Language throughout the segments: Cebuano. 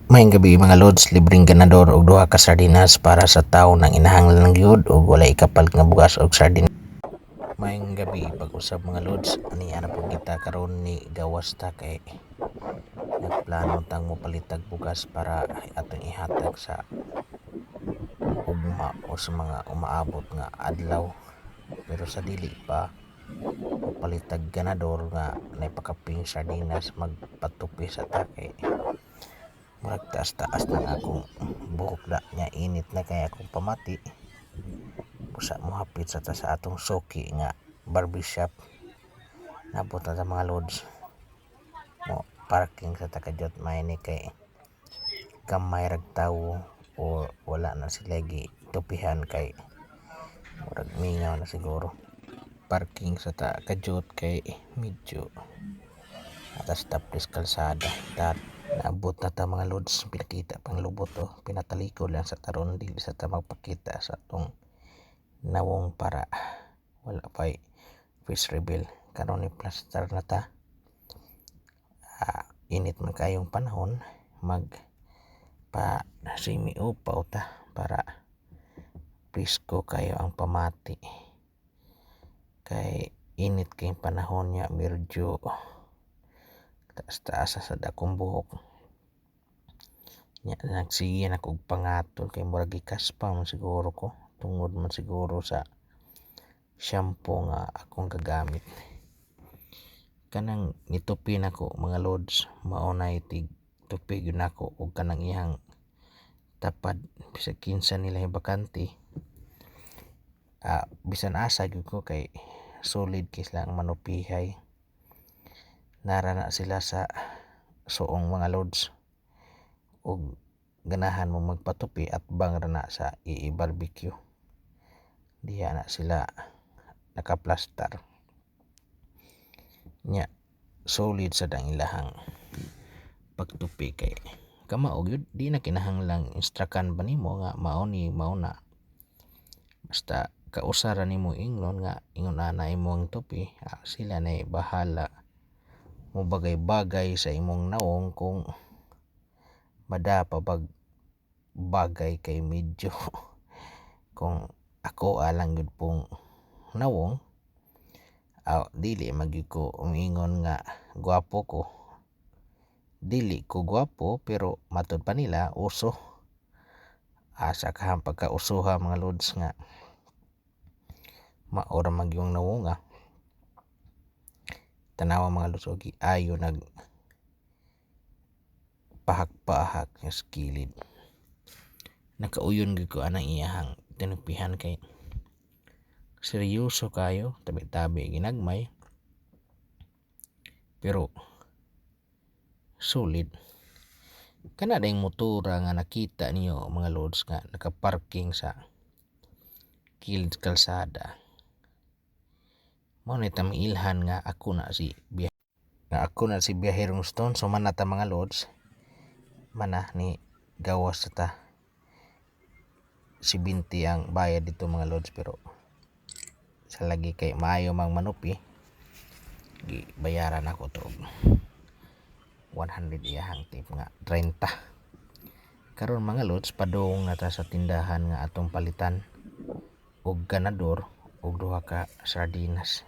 Maayong gabii, mga lods, libreng ganador og duha ka sardinas para sa tawo nang inahanglan gyud og walay ikapalit nga bugas og sardinas. Maayong gabii pag-usab, mga lods, ani ra pud kita karon ni gawas ta kay nagplano tang mopalitag bugas para atong ihatag sa ugma o sa mga umaabot nga adlaw. Pero sa dili pa mopalitag ganador nga naipakaping sardinas, magpatupi sa ta kay murag taas-taas na ang akong buhok da nya init na kay akong pamati. Busa mohapit sa ta sa atong suki nga barbershop. Nabot na ta, mga lods, mo parking sa ta kadyot may ni kay gamay rag tawo o wala na sila gi tupihan kay murag mingaw na siguro. Parking sa ta kadyot kay medyo atas topless kalsada dat. Naabot na ta, mga lods, pinakita pang lubot oh, pinatalikod lang sa taron, dili sa ta magpakita sa atong nawong para wala pay face reveal. Karon ni plaster na ta. Init man kayong panahon, mag pa semi upaw ta para presko kayo ang pamati kay init kayong panahon niya, medyo taas-taas sa akong buhok nya. Nagsige na kog pangatol kay murag gikaspa man siguro ko tungod man siguro sa shampoo nga akong gagamit. Kanang nitupi nako, mga lods, mao nay tig tupi gyud nako og kanang iyang tapad bisag kinsa nila yung bakante, bisan asa gyud ko kay solid kay sila ang manupihay. Nara na sila sa suong, mga lods, og ganahan mo magpatupi at bang ra na sa II Barbecue, diha na sila nakaplastar nya. Solid sad ang ilahang pagtupi kay kamao gyud, di na kinahanglang instructan pa nimo nga mao ni mao na, basta kausa ra nimo ingnon nga ingon ana imong tupi, sila nay bahala mo bagay-bagay sa imong nawong kung madapa bag bagay kay medyo kung ako alang gyud pong nawong, dili man gyud ko moingon nga gwapo ko, dili ko gwapo, pero matud pa nila uso. Asa ka pagkausoha, mga lods, nga mao ra man gyud nawonga. Tanawa, mga lods, og ayo nag pahak-pahak nga sa kilid. Nakauyon gyud ko anang iyahang tinupihan kay seryoso kayo, tabi-tabi ginagmay pero solid. Kana dayong motora nga nakita niyo, mga lods, nga nakaparking sa kilid kalsada, mao ni tamiilhan nga ako na si Biyaherong Stone. So mana ta, mga lods, mana ni gawas sa ta. 70 ang bayad dito, mga lods, pero sa lagi kay maayo mang manupi, gibayaran ako to og 100 iyahang tip nga 30. Karon, mga lods, padung na ta sa tindahan nga atong palitan og ganador og duha ka sardinas.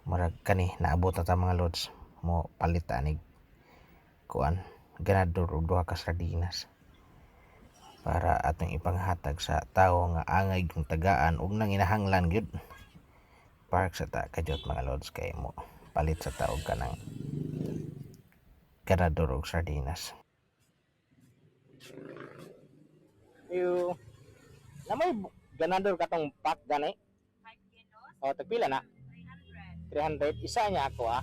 Murag kani naabot na ta, mga lods, mo palit ta anig kuan, ganador og duha ka sardinas para atong ipanghatag sa tawo nga angay yung tagaan ug nanginahanglan gyud. Park sa ta kadyot, mga lods, kay mo palit sa ta og kanang ganador og sardinas. Ayo. Na may ganador katong pack gani? 5 kilos, O, tagpila na? 300. 300. Isa niya ako ah.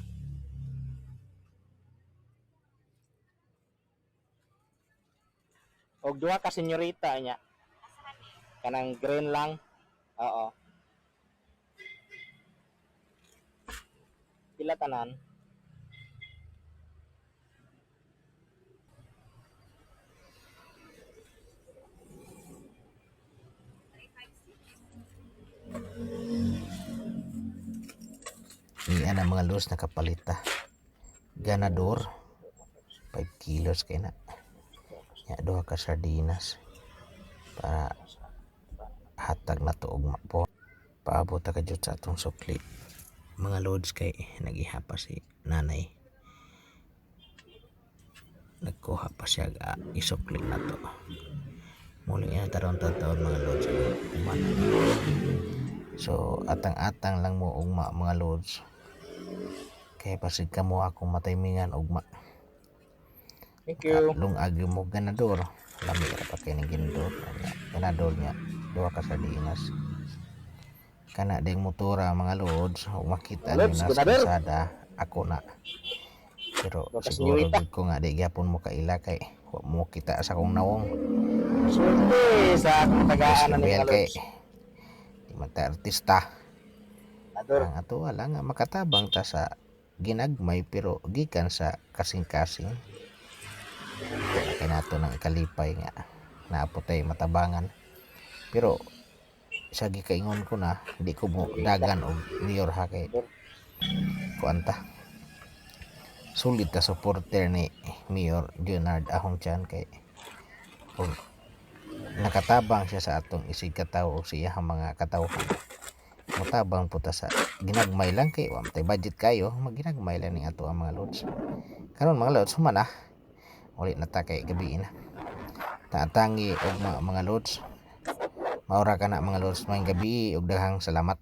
Og duha ka senyorita niya. Asahan ni? Kanang green lang. Oo. Pila tanan? 356. Iyan ang, mga lods, nakapalita. Ganador. 5 kilos kay na. Nya duha ka sardinas para hatag nato ugma po. Paabot ta kadyot sa atong sukli, mga lods, kay nagiha pa si nanay. Nagkuha pa siya ga isukli nato. Muli na taron taon, mga lods, human na ni. So atang-atang lang mo ugma, mga lods, kay pasig kamo akong mataymingan ugma. Thank you. Lungag mo ganador, lami ra pa kay ning ganador niya, ganador niya duha ka sardinas. Kana ding motora, mga lods, ug makita niyo Lods, na sa ganador. kalsada, ako na. Pero Duha ka siguro senyorita. gud ko nga di gyapon mo kaila kay wa mo kita sa akong nawong. Swerte sa akong tagaan na ni Yan mga kay lods. di man ta artista. Ganador. Ang ato lang nga makatabang ta sa ginagmay pero gikan sa kasing-kasing. Wala kay nato nang ikalipay nga naapot tay matabangan. Pero sa gikaingon ko na di ko mo dagan og mayor ha, kay kuan ta. Sulit ta supporter ni Mayor Leonard Ahong Chan kay kung nakatabang siya sa atong isig katawo o sa iyang mga katawhan, motabang po ta sa ginagmay lang kay wa man tay budget kayo, maginagmay lang ning ato ang mga lods. Karon, mga lods, human na uli na ta kay gabi na. Taatangi og mga lods. Maura ka na, mga lods. Maayong gabi ug daghang salamat.